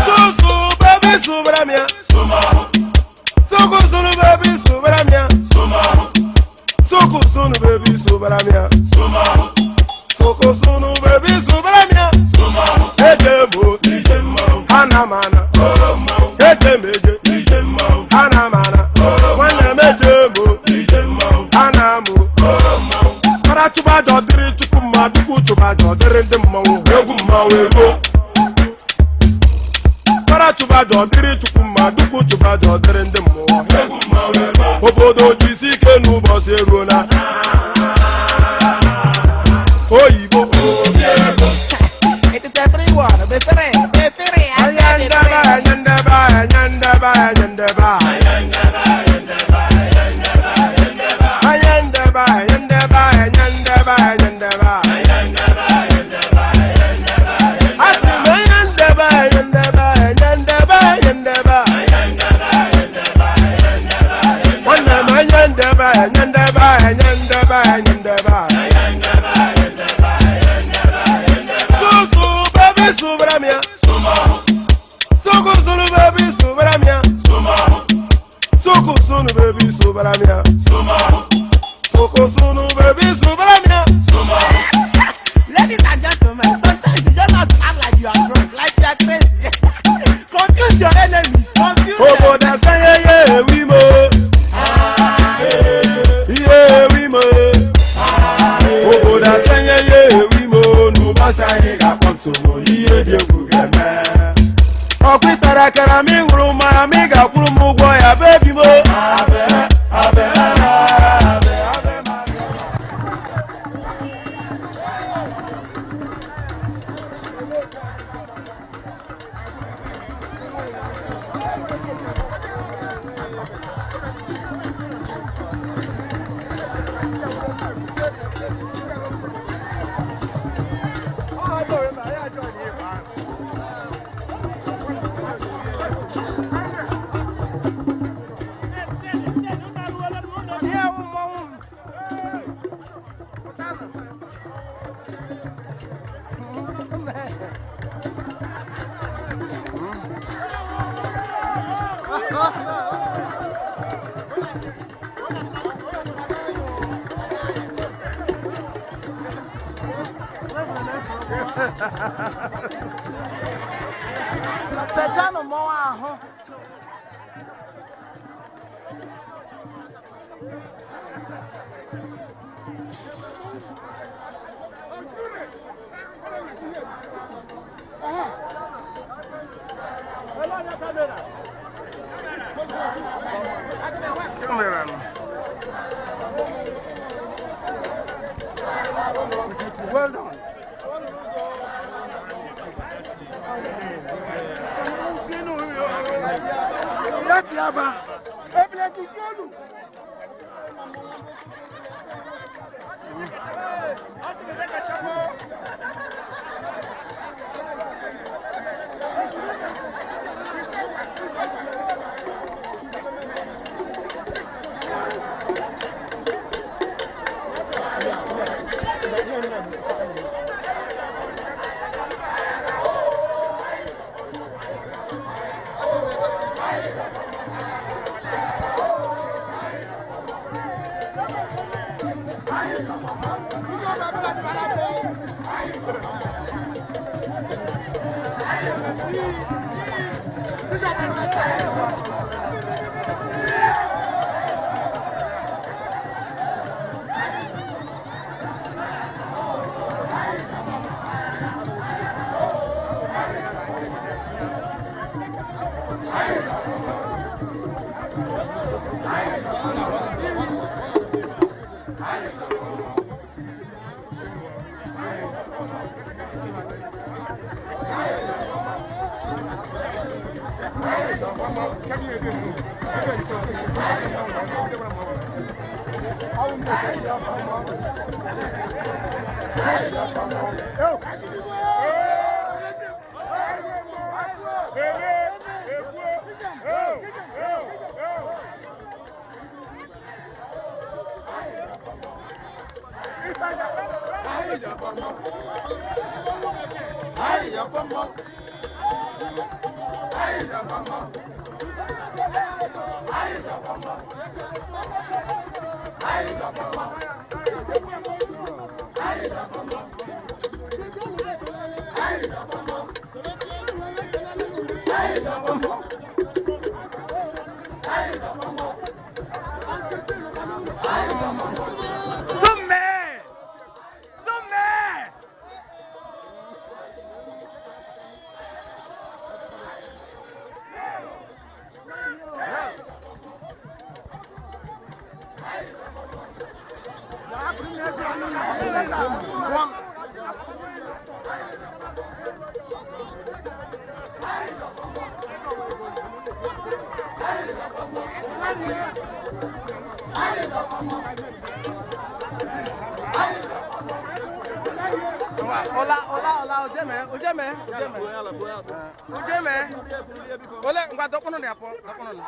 Susu baby subramia. Suku sunu baby subramia. Suku sunu baby subramia. Suku sunu baby subramia. Eje mo anamana. Eje meje anamana. Nwanne m eje mo anamo. Para chụba aja dịrị chukwu mma chukwu chụba aja dịrị ndị mmanwụ egwu mmanwụ ego. Para chụba aja dịrị chukwu mma chukwu chụba aja dịrị ndị mmụọ egwu mmanwụ ego. Obodo jisi ike n'ụbọchị eruola. Oyibo It is everyone. Be free, be free. I anya say be ndebe free. anya ndebe anya ndebe anya ndebe anya ndebe anya ndebe anya ndebe anya ndebe asị m anya ndebe anya ndebe anya ndebe anya ndebe nwanne m anya ndebe anya ndebe anya ndebe anya ndebe susu baby subramia. Suku sunu baby subramia. Suku sunu baby subramia. Suku sunu baby subramia. Ladies and gentlemen, sometimes you just have to act like you are drunk, like you are crazy. Confuse your enemies. Confuse them. Obodo asanye ya ewi mo. Ihe ewi mo. Obodo asanye ya ewi mo. N'ụbọchị anyị ga-akpọ ntụmụ ihe dị egwu ga-eme. Ọkụ ịtara akara ma ị ṅụrụ mmanya ma ị ga-akwụrụ m ụgwọ ya bebi mo. Tẹ̀sánù mọ́ ahụ. Well done. Hola, hola, hola, ojeme, ojeme, ojeme. Ojeme. Ole, ngwa dọkpụnụ na apọ, dọkpụnụ na.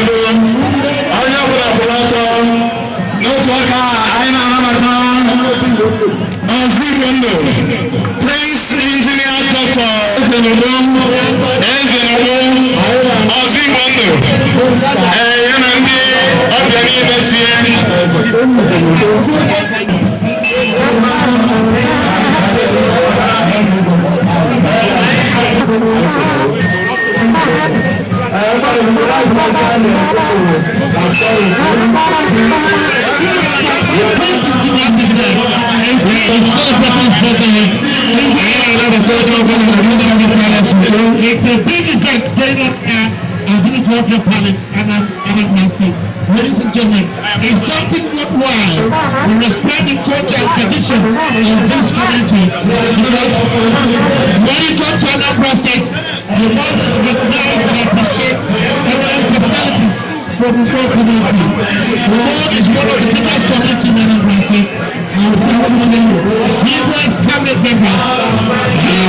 Onye ọbụla kwụrụ ọtọ n'otu aka. Anyị na-anabata Maazị Igbo, Prince Engineer Dr. Ezenugbo, Ezenugbo Ọzọ Igbo Ndụ, ee, ya na ndị ọbịa niile sie. It's a big event going on here at the Ethiopia Palace and Anambra State. Ladies and gentlemen, it's something worthwhile. We respect the culture and tradition of this community because when you come to Anambra State, you must recognize and appreciate eminent personalities from the poor community. The world is one of the biggest communities in Anambra State. And we People's cabinet members.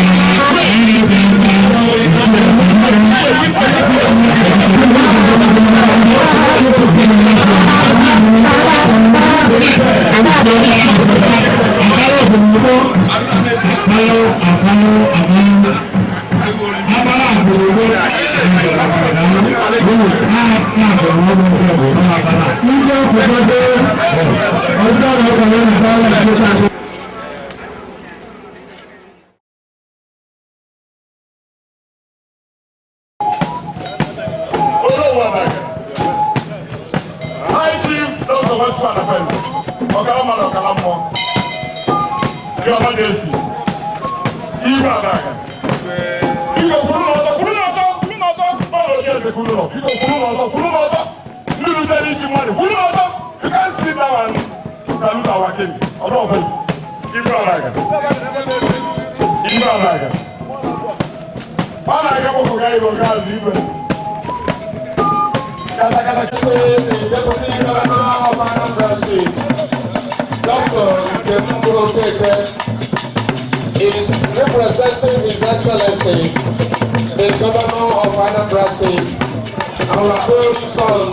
High Chief Dr. Wetu Anakwenze, ọkara mmadụ, ọkara mmụọ, Your Majesty, Igwe Adaga. Biko kwuru n'ọtọ, kwuru n'ọtọ, kwuru n'ọtọ, ọ bụ eze kwuru n'ọtọ, biko kwuru n'ọtọ, kwuru n'ọtọ, ndị rutere ichi mmadụ, kwuru n'ọtọ. You can't sit down and salute our king. Ọdọ ọfẹ, Igwe Adaga. Igwe Adaga. Ọ na-aga kpọkọ ga igwe nke azụ igwe. Kata kata. Say the Deputy Governor of Anambra State, Dr. Nkem Okeke, is representing His Excellency, the Governor of Anambra State, our own son,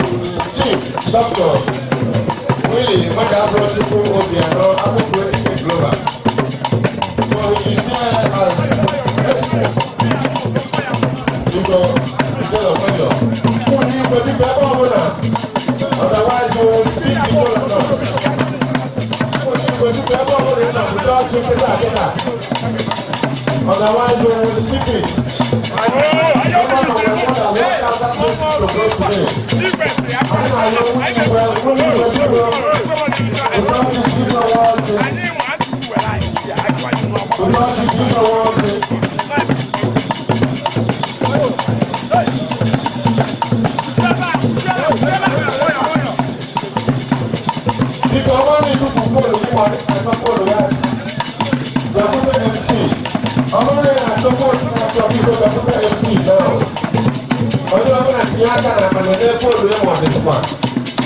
Chief Dr. Willie Maduaburochukwu Obiano Akụkụ Global. So he is here as Biko, instead of vendor. Ụmụ Igwe, biko, ebe ọbụla, otherwise we will speak Igbo language. Ụmụ Igwe, biko, ebe ọbụla ị nọ, bute ọchị kịta kịta. Otherwise we will speak it. Governor nwere more than 1,000 places to go today. Anyị na-arịọ ụmụ Igwe, ụmụ Igwe, biko, bute ọchị, biko, nwa ọchị. Bute ọchị, biko, nwa ọchị. Biko, ọ bụrụ na ịtụfu phone gị ma ọ dị na-achọ phone ya, bịakwute MC. Ọ bụrụ na ị na-achọ phone na-achọ aka na akpa na phone ya ma ọ dịkwa.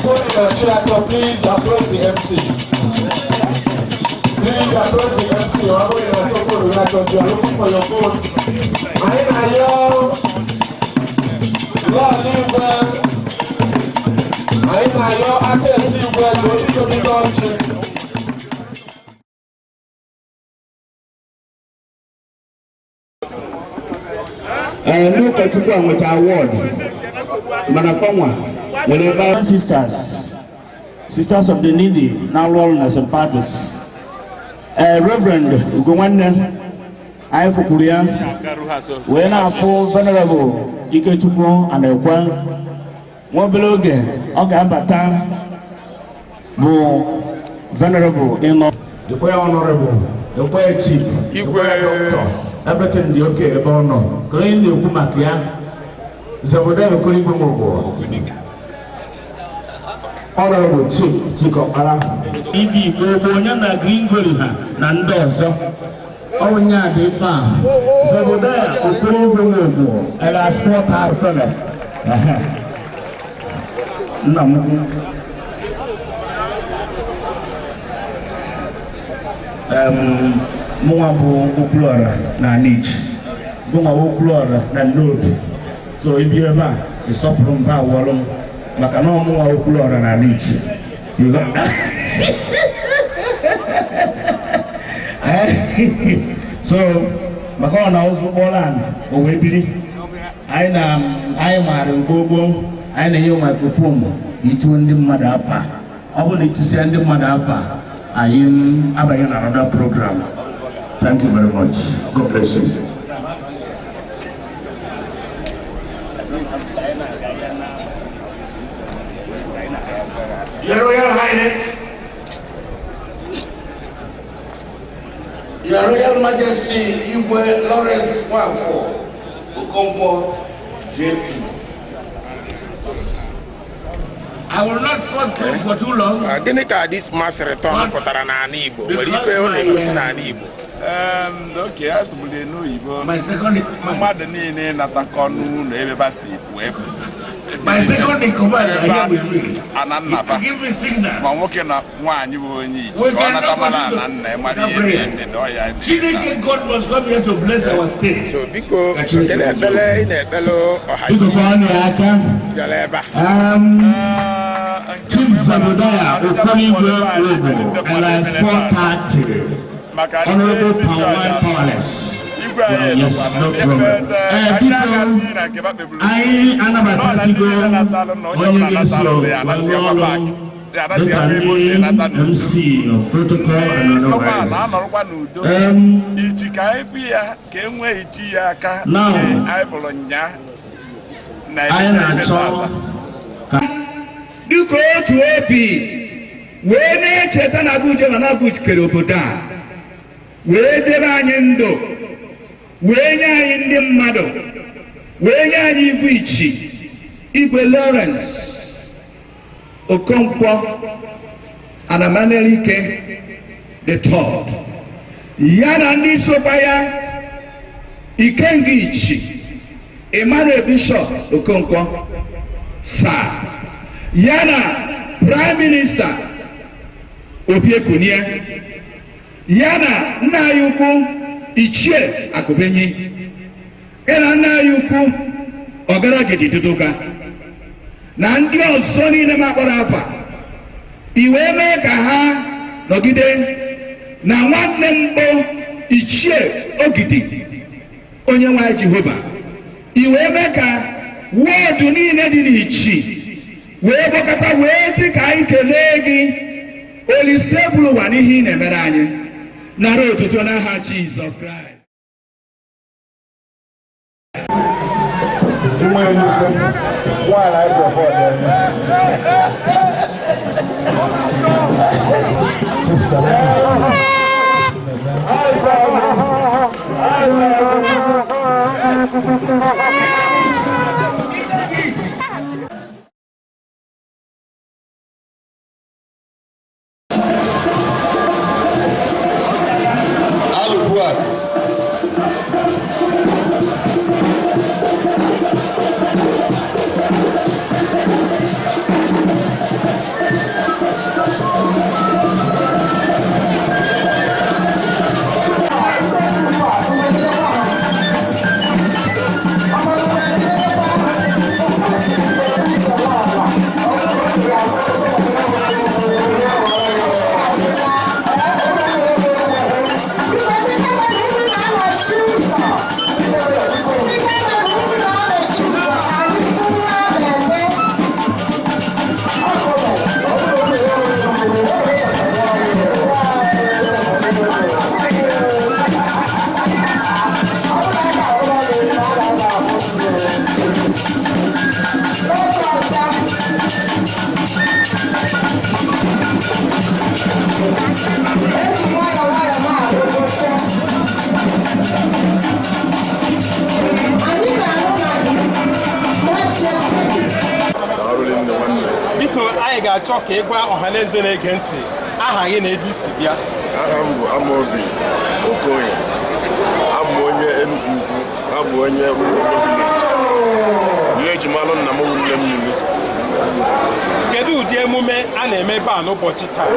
Phone na-achọ atọ, please approach the MC. Please approach the MC. Ọ bụrụ na achọ phone ya achọ, you are looking for your phone. Anyị na-ayọ lọọlụ igwe, anyị na-ayọ aka esi igwe ka o bido bido ọchị. Ee, ndị ụkọchukwu a nwecha award, mana fanwa nwere ebe sisters of the needy na-arụ ọrụ na St. Patrick's. Ee, Reverend Ugo nwanne anyị fụkwuru ya wee na-afụ Venerable Ikechukwu Anekwe. Nwa obere oge ọ ga-abata bụ Venerable ịnọ dịkwa ya Honorable, dịkwa ya Chief, dịkwa ya Doctor, everything dị oke ebe ọ nọ. Ka onye na-ekwu maka ya, Zebudaịa Okorigwe Nwogbo, Honorable Chief Chikọkpara ibi Igbo bụ onye na Green Goli ha na ndị ọzọ ọwụ ya dị mkpa. Zebudaịa Okorigwe Nwogbo ela sport fele nna m ukwu. Mụnwa bụ Okwuluọra na Anichi, gụnwa bụ Okwuluọra na Nnobi, so ibi ebe a ịsọpụrụ mba awọlụ m maka na ọmụnwa Okwuluọra na Anichi. You got that? So maka ọ na ụzụ kpọrọ anyị o wee biri anyị na anyị maara gboo gboo, anyị na-enye microphone ituo ndị mmadụ afa. Ọ bụrụ na ịtụsịa ndị mmadụ afa, anyị abanye na another program. Thank you very much. God bless you. Your Royal Highness, Your Royal Majesty Igwe Lawrence Nwankwo Okonkwo JP. I will not talk for too long. Gịnị ka this mass return pụtara n'ala Igbo? Nwere ife ọ na-egosi n'ala Igbo? Oke asụgbuli n'oyibo. My second in command. Mmadụ niile natakọ n'ụlọ ebe ba si pụ ebu. My second in command are here with me. Ana nnaba. Give me signal. Ma nwoke na nwaanyị bụ onye iji We ka ọ cannot nata mara continue ana nna ya mara ihe dị ndị ọya. Chineke God must come here to bless our state. So biko, kedu ekpele ị na-ekpele ọha Biko, kọọ ya aka. bịara ebe a? Chief Zebudaịa Okorigwe Nwogbo, Elias 430, Honorable Palm Powerless. Well, yes, no problem. Ee, biko, anyị anabatasigo onye ga-eso wee rụọ ọrụ dịka ndị MC of protocol and otherwise. Na-anọrọkwa n'udo iji ka anyị fụ ya ka e nwee iji ya aka. Now, nke anyị fụrụ nya na anyị na-achọ ka Dịka otu obi wee na-echeta na Abuja na Abuja kere obodo a wee debe anyị ndụ, wee nye anyị ndị mmadụ, wee nye anyị igwe ichi, Igwe Lawrence Okonkwo Anamanelike the third, ya na ndị sokwa ya, Ikenga Ichi Emmanuel Bishop Okonkwo Sir, ya na Prime Minister Obi Ekunie, ya na nna anyị ukwu Ichie Akụbenyi, ya na nna anyị ukwu Ọgaragidi Duduga na ndị ọzọ niile ma akpọrọ afa, i wee mee ka ha nọgide na nwanne mbụ Ichie Ogidi onye nwe Jehova, i wee mee ka wọdụ niile dị n'ichi wee gbakọta wee sị ka anyị kelee gị, Olise bụrụ ụwa, n'ihe ị na-emere anyị. Nara otuto n'aha Jizọs Kraịst. Nwa nnukwu nwaanyị anyị bụ. Chief Salam. Alupuak. Ga-achọ ka ị gwa ọha na eze na-ege ntị aha gị na ebe i si bịa. Aha m bụ Amaobi Okoye. Abụ m onye Enugu Ukwu, abụ onye Urhobo village. Ihe eji malụ nna m bụ nne m niile. Kedu ụdị emume a na-eme ebe a n'ụbọchị taa?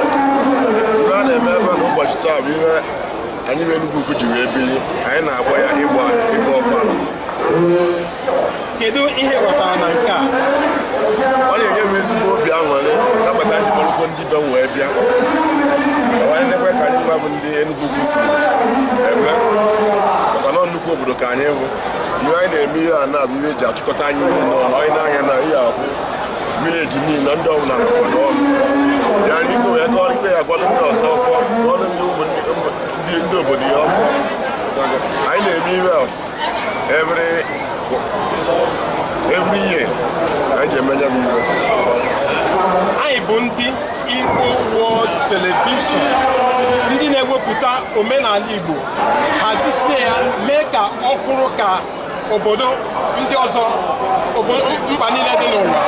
Ihe a na-eme ebe a n'ụbọchị taa bụ ihe anyị bụ Enugu Ukwu ji wee biri. Anyị na-akpọ ya ịgba ọfala. Kedu ihe ị ghọtara na nke a? Ọ na-enye m ezigbo obi aṅụrị nabata ndị kpọrọkwo ndị be m wee bịa ka anyị nekwe ka anyị gwa bụ ndị Enugu Ukwu si eme, maka na ọ nnukwu obodo ka anyị bụ. Ihe anyị na-eme ihe a na-abụ ihe eji achịkọta anyị niile ọnụ. Anyị na-anya na ihe ahụ village niile, ndị ọbụla nọkwado ọnụ bịara igwe wee kọọ ikpe ya, gwalụ ndị ọzọ ọfọ, gwalụ ndị ụmụ ndị obodo ya ọfọ. Anyị na-eme ihe a every year, anyị ji eme ya bụ ihe. Anyị bụ ndị Igbo World Television, ndị na-ewepụta omenala Igbo, hazisie ya, mee ka ọ kwụrụ ka obodo ndị ọzọ, obodo mba niile dị n'ụwa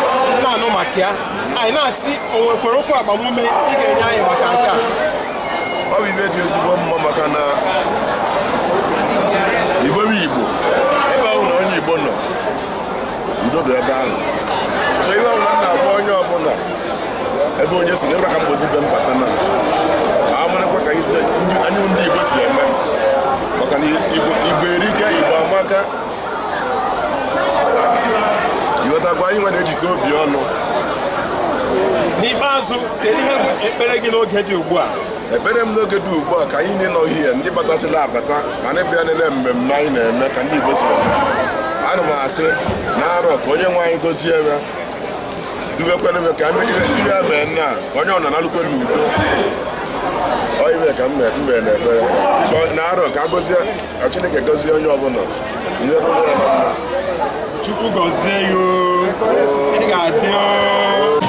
na-anụ maka ya. Anyị na-asị, o nwekwara okwu agbamume ị ga-enye anyị maka nke a? Ọ bụ ibe dị ezigbo mma, maka na Igbo bụ Igbo. Ebe ahụ na onye Igbo nọ, udo dị ebe ahụ. So ibe ọbụla m na-agwa onye ọbụla ebe onye si na ebe ka mgbe dibịa mbata na ka a marakwa ka anyị bụ ndị Igbo si eme, maka na Igbo erike, Igbo amaka. Ịghọtakwa, anyị nwere ejikọ obi ọnụ. N'ikpeazụ, kedu ihe bụ ekpere gị n'oge dị ugbu a? Ekpere m n'oge dị ugbu a, ka anyị niile nọ ihe ndị batasịla abata ma ndị bịa nele mmemme anyị na-eme ka ndị Igbo si eme, ana m asị na arọ ka onye nwe anyị gozie ya, dubekwere m ka ihe a mee nna ka onye ọ na-analụkwe n'udo. Ọ ibe ka m mee na ekpere na arọ ka a gozie, ka Chineke gozie onye ọbụla, ihe rụrụ ya na mma. Chukwu gọzie ya oo. Ị ga-adị oo.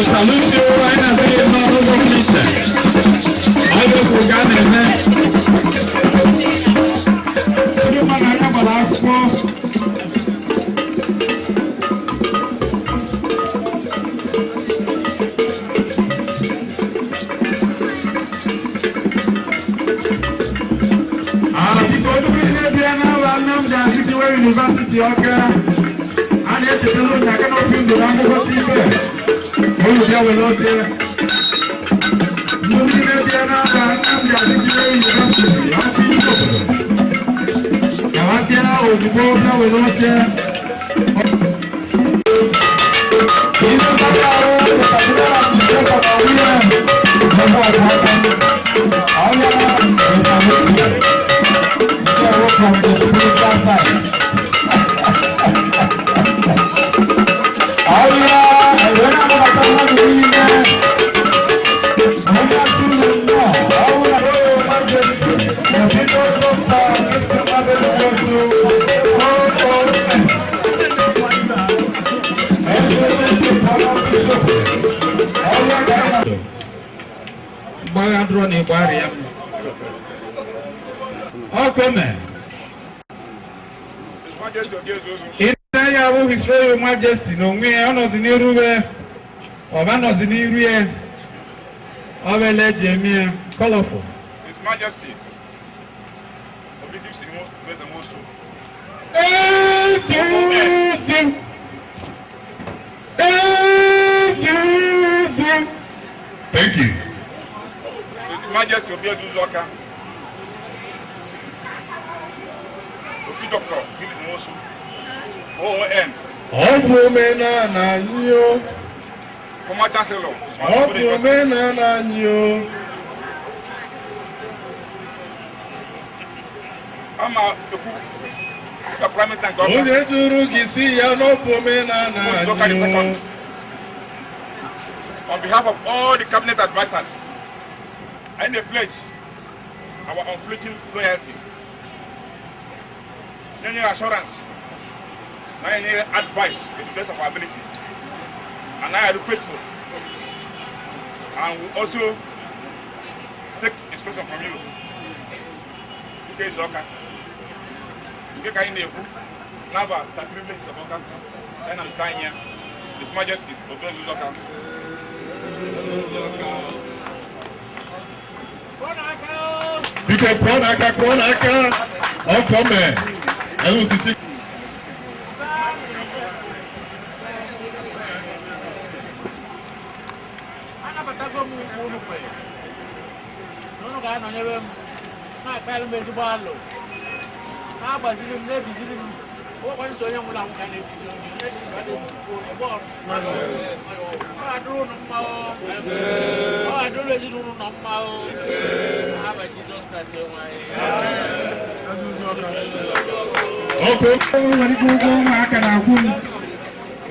We salute you. Anyị na-asị gị nnọọ n'ụzọ pụrụ iche. Ọ bụ okwu ka a na-eme. Ndị mmadụ anya gbara akwụkwọ. Biko ndị bịa n'ala Nnamdi Azikiwe University Awka, a na-echetara na canopy ndụ na akwụkwọ ibe olu bịa were oche. Ndị niile bịa n'ala Nnamdi Azikiwe University Awka ime obodo, gawazie ozugbo bịa were oche. Ihe mmadụ ahụ pụtara na from the spiritual side. Ọ̀ya ẹ̀rọ náà bá bàtà wọn ní ilé. Onye atụrụ nnọọ, ọwụ na oyo majesty, òbí tó tó sọ, kìtì mmadụ otu, o o Eze ndị kpọrọ bishop, ọya ga-ana. Mgbagha dụrọ na ịgba arịa m. Ọkụ mee. Ị ya bụ His Royal Majesty n'onwe ya, ọ nọzi n'iru be, ọba nọzi n'iru ya, ọ bụ ele eji eme ya, colorful. His Majesty, Obi Gibson Eze Nwosu. Ezi ezi. Thank you. His Majesty Obi Ezuzu Awka. Obi Dr. Gibson Nwosu. OON. Ọ bụ omenala anyị o. Former Chancellor. Ọ bụ omenala anyị o. Ama ekwu dịka Prime Minister nke Awka. Onye jụrụ gị si ya na ọ bụ omenala Moses Oka the anyị o. second. On behalf of all the cabinet advisors, I may pledge our unflinching loyalty, nye assurance, na nye advice to the best of our ability, and I are faithful, and we also take instruction from you. Nke izu ọka, nke ka anyị na-ekwu, n'aba the privilege of Awka, ya na nta anyị ya, His Majesty Obi Ezuzu Awka. Biko kụọ n'aka, kụọ n'aka. Ọkọ mee. Elu osisi. Anabatago m nkwa unu kwere na unu ga-anọnyere m, na-akpara m ezigbo alụ, na-agbaziri m, na-ebiziri m ọgwakwa ntị. Onye nwụrụ anwụ ka na-ebizi onye ọ ga-adịrị unu mma o, ọ ga-adịrị ezinụlọ nọ mma o. Aba Jizọs Kraịst enwe anyị. Ọkụ. Nwere ike ụgwọ ụmụaka na-akwụ m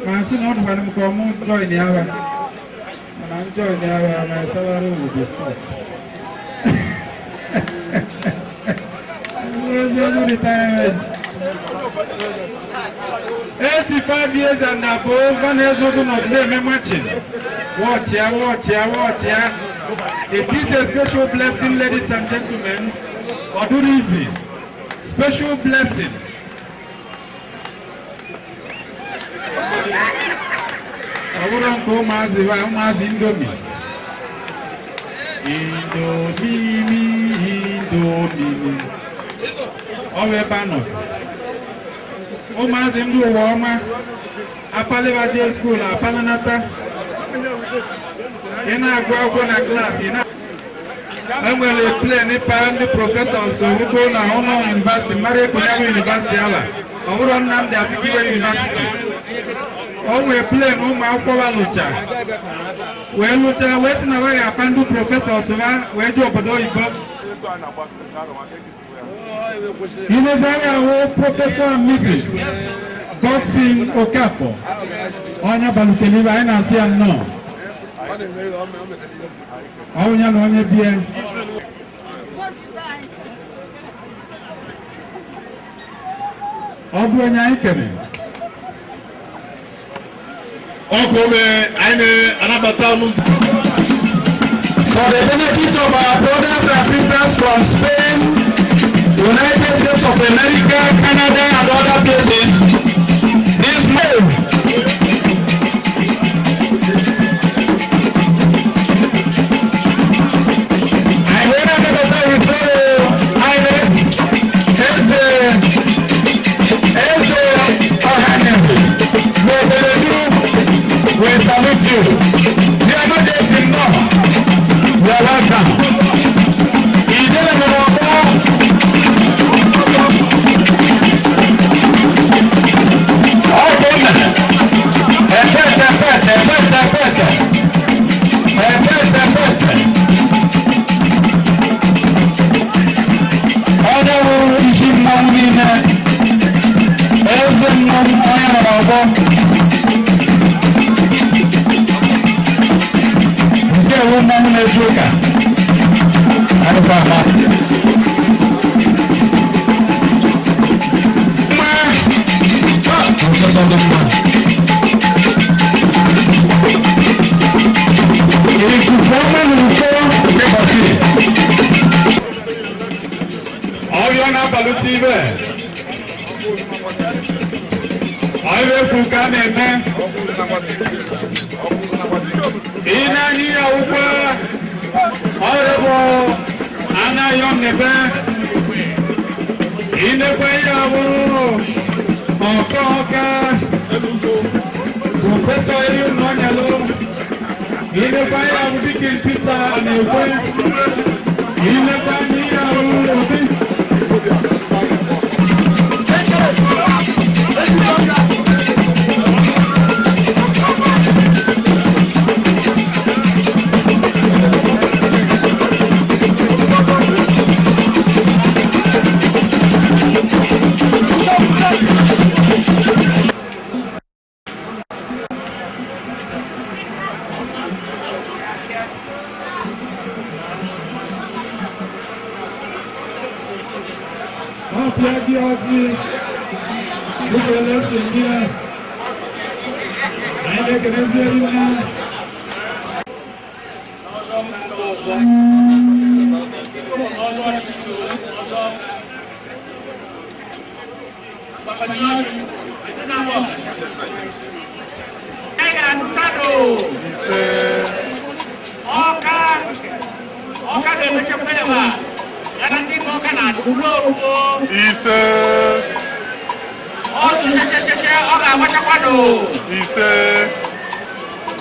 ma sị na ọ dụkwara m ka ọmụ join ya ha, mana m join ya ha, my salary will be stop. Retirement. 85 years and above, Van Ezogo nọ na-eme marching. Watch ya, watch ya, watch ya. It is a special blessing, ladies and gentlemen. Ọ dụrụ easy. Special blessing. Ọ bụrụ nke ụmụazị ba ụmụazị Indomie. Indomie, Indomie. Ọ bụ ebe a nọzi. Ụmụazị ndị ụwa ọma apaliba jee school apalinata. Ị na-agụ akwụkwọ na klaasị, ị na enwere plane pa ndị professors olugo na ụlọ university mara Ekunyago University ala ọ bụrụ Nnamdi Azikiwe University. O nwee plane ụmụ akwụkwọ wa lụcha wee lụcha wee sị na wa ga-afa ndị professors ha wee jee obodo oyibo. Ilezari ahụ Professor and Mrs. Godson Okafor, onye balutere ibe anyị na-asị ya nnọọ. Ọ ya na onye bie. Ọ bụ onye anyị kere. Ọkụ ome anyị na-anabata ọnụ. For the benefit of our brothers and sisters from Spain, United States of America, Canada, and other places, this move I hear that His Royal Highness Eze Eze Ohaneze N'Ebeledu, we salute you. Your Majesty, no, you are welcome. Ijele mụrụ ọgbọ. Ọkụnna, epete epete epete epete epete epete. Onye wụ isi mmanwụ niile, eze mmanwụ onye nọ n'ọgbọ. Nke ewu mmanwụ na-eju ụka. Arụkwa ama. Mma! Ọsọsọ dị mma. Ikuku ọma na uko dịkwasị. Ọrịa na-abalụta ibe. Ọrịa ekwu ka a na-eme. Ị na-anya ya ugbu ọrịa bụ anaghị nnebe. Ị nekwe ya bụ ọka ọka. Prọfesọ Elu Nọnyalụ. Ị nekwe ya bụ Dikin Peter na-ekwe. Ị nekwe ya bụ Obi. Ọpịa gị ọzị dịka elesi ndị a. Anyị na-ekelezi elu. Ọka ọka ga-emechekwa ya ya na ndị ọka na-adụ ruo. Ise. Ọsụ chechecheche ọ ga-agbachakwado. Ise.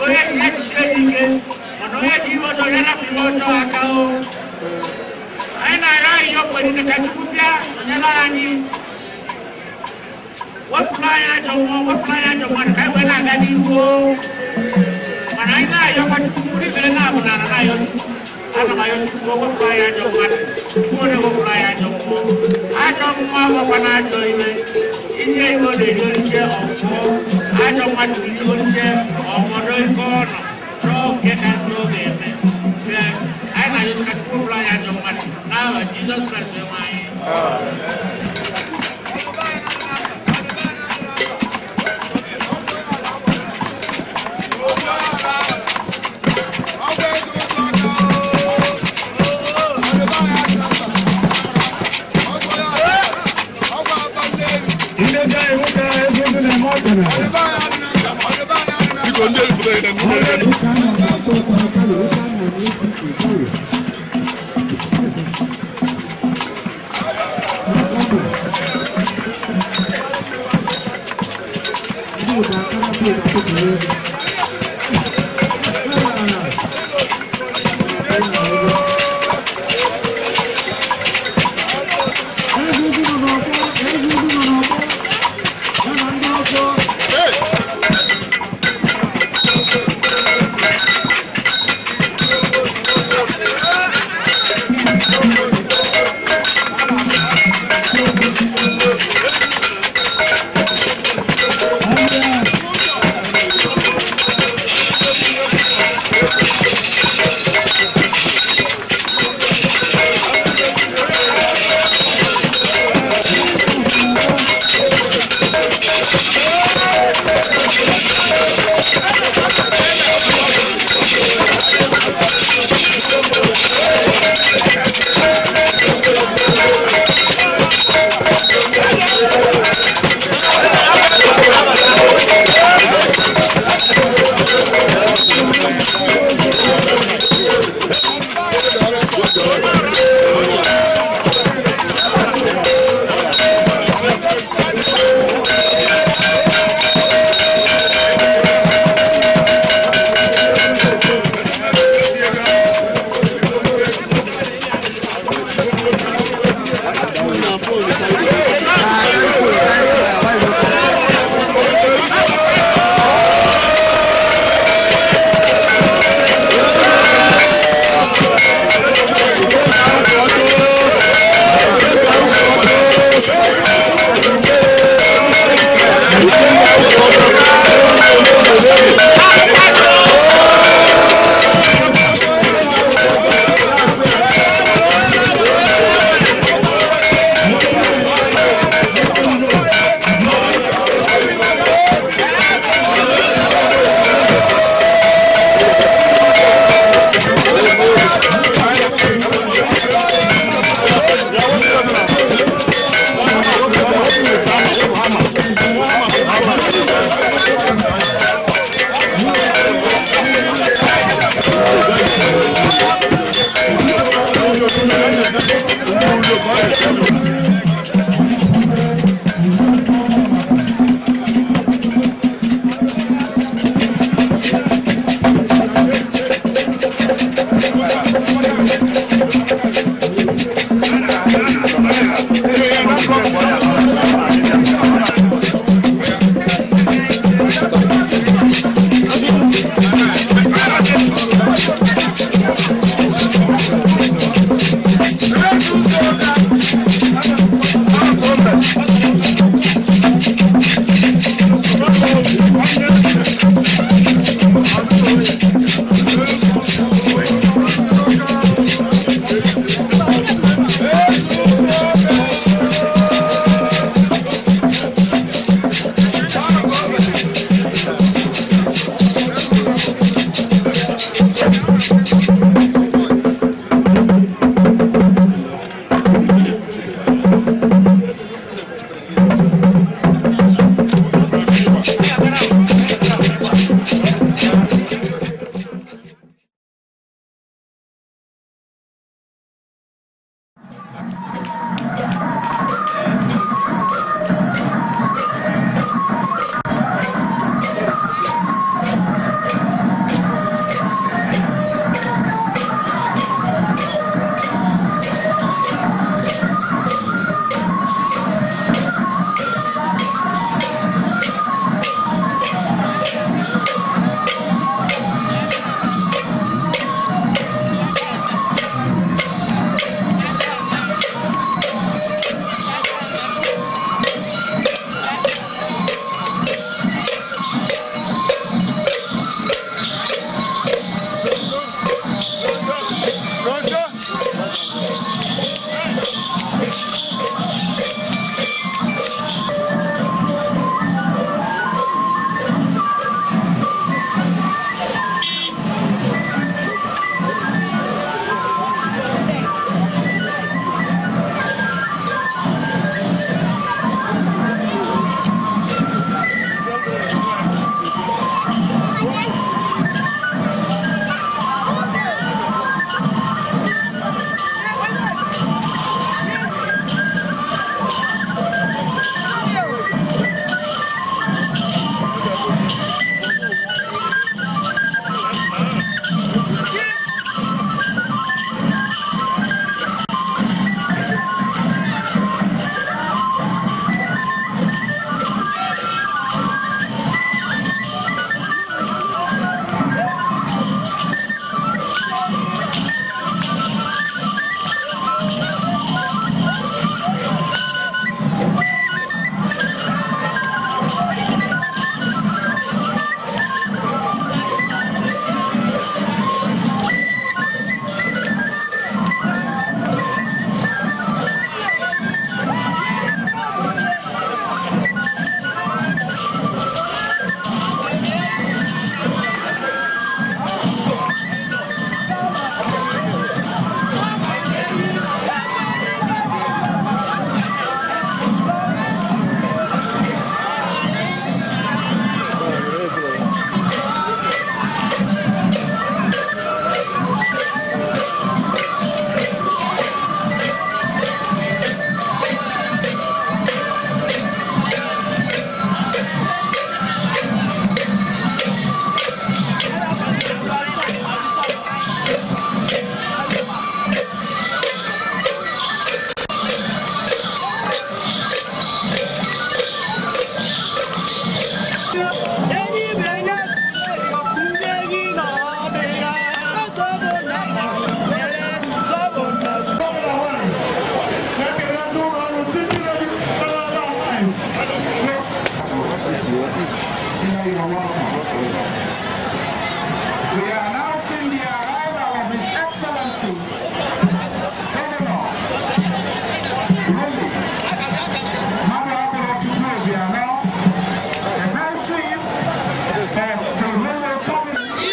Onye ji ya jisie ya ike, mana onye ji ihe ọjọọ ya rafu ihe ọjọọ aka o. Anyị na-arịọ ayịyọ mgbe niile ka Chukwu bịa nọnyere anyị, wepụrụ anyị ajọ mmụọ, wepụrụ anyị ajọ mmadụ, ka anyị wee na-aga n'ihu o. Mana anyị na-ayọkwa Chukwu mkpụrụ ibere na-abụ na ala na-ayọ Chukwu. Ana m ayọ Chukwu o wepụrụ anyị ajọ mmadụ, Chukwu na-ewepụrụ anyị ajọ mmụọ. Ajọ mmụọ agwakwa na ajọ ime ihe ego na-eri oriche ọfụọ. Ajọ mmadụ iri oriche ọmọdụ ike ọ nọ chọọ nke ka ndị ọ ga-eme. Ee, anyị na-ayọ ka Chukwu wepụrụ anyị ajọ mmadụ n'aha Jizọs Kraịst onyenwe anyị. Ndị be anyị nwoke eze ndị na-eme ọdịnala. Biko ndị ebupụta gị na ndị. Sir, you are welcome. We are announcing the arrival of His Excellency, Governor Willie Maduaburo Chukwu Obiano, the High Chief of the Royal Community.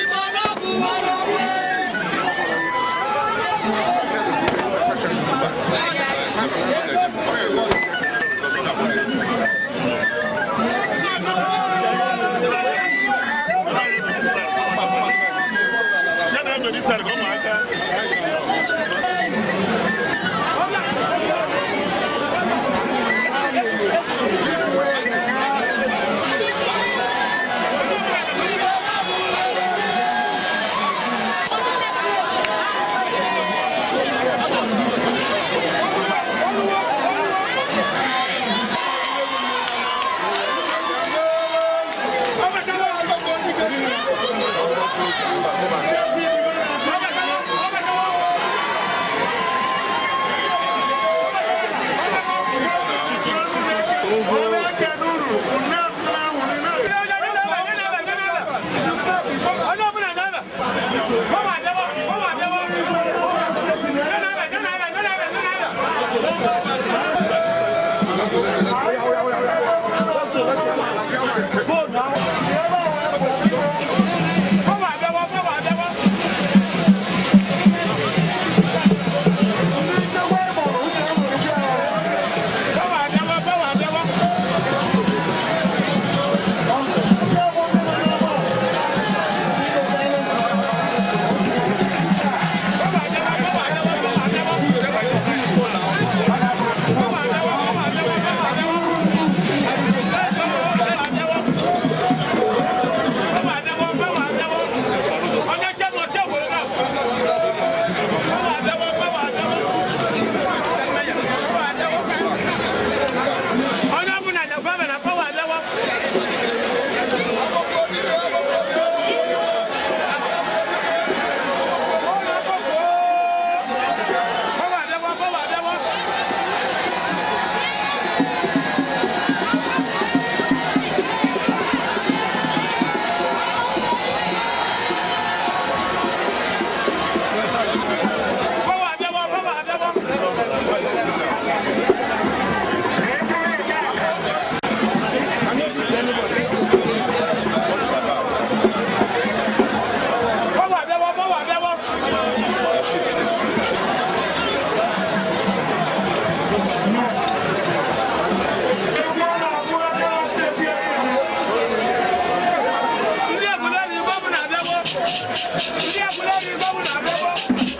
Ndị Aguleri Igbo bụ na-abịawo.